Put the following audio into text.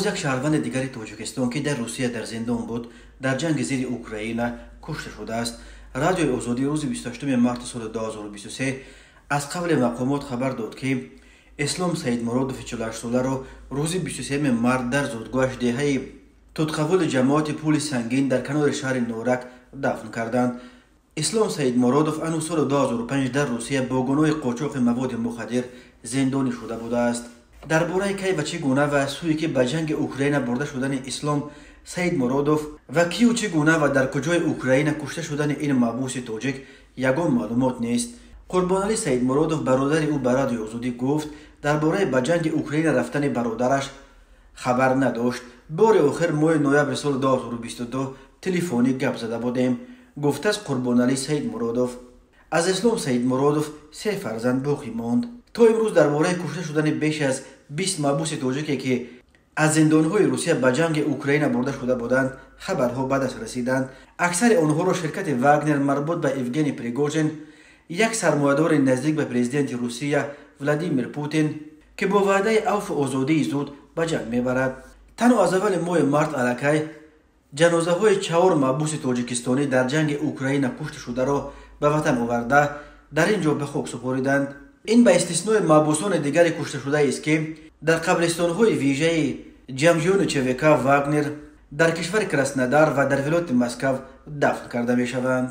Боз як шаҳрванди дигари Тоҷикистон, ки дар Русия дар зиндон буд, дар ҷанги зидди Украина кушта шудааст. Радиои Озодӣ рӯзи 28 марти соли 2023 аз қавли мақомот хабар дод, ки Ислом Саидмуродови 48-соларо рӯзи 23 март дар зодгоҳаш, деҳаи Тутқавули ҷамоати Пули Сангин дар канори шаҳри Норак, дафн карданд. Ислом Саидмуродов ану соли 2005 дар Русия бо гуноҳи қочоқи маводи мухаддир зиндонӣ шуда будааст. Дар бораи кай ва чӣ гуна ва сӯе ки ба ҷанги Украина бурда шудани Ислом Саидмуродов ва кию чӣ гуна ва дар куҷои Украина кушта шудани ин маҳбуси тоҷик ягон маълумот нест. Қурбоналӣ Саидмуродов, бародари ӯ, ба Радиои Озодӣ гуфт, дар бораи ба ҷанги Украина рафтани бародараш хабар надошт. Бори охир моҳи ноябри соли 2022 телефонӣ гап зада будем, гуфтааст Қурбоналӣ Саидмуродов. Аз Ислом Саидмуродов се фарзанд боқӣ монд. То имрӯз дар бораи кушта шудани беш аз 20 маҳбуси тоҷике, ки аз зиндонҳои Русия ба ҷанги Украина бурда шуда буданд, хабарҳо ба даст расиданд. Аксари онҳоро ширкати Вагнер, марбут ба Евгений Пригожин, як сармоядори наздик ба президенти Русия Владимир Путин, ки бо ваъдаи авфу озодии зуд ба ҷанг мебарад. Танҳо аз аввали моҳи март аллакай ҷанозаҳои чаҳор маҳбуси тоҷикистонӣ дар ҷанги Украина кушта шударо ба ватан оварда, дар ин ҷо ба хок супориданд. Ин ба истиснои маҳбусони дигари кушташудаест, ки дар қабристонҳои вижаи ҷамъҷӯёни ЧВК Вагнер дар кишвари Краснодар ва дар вилояти Москав дафн карда мешаванд.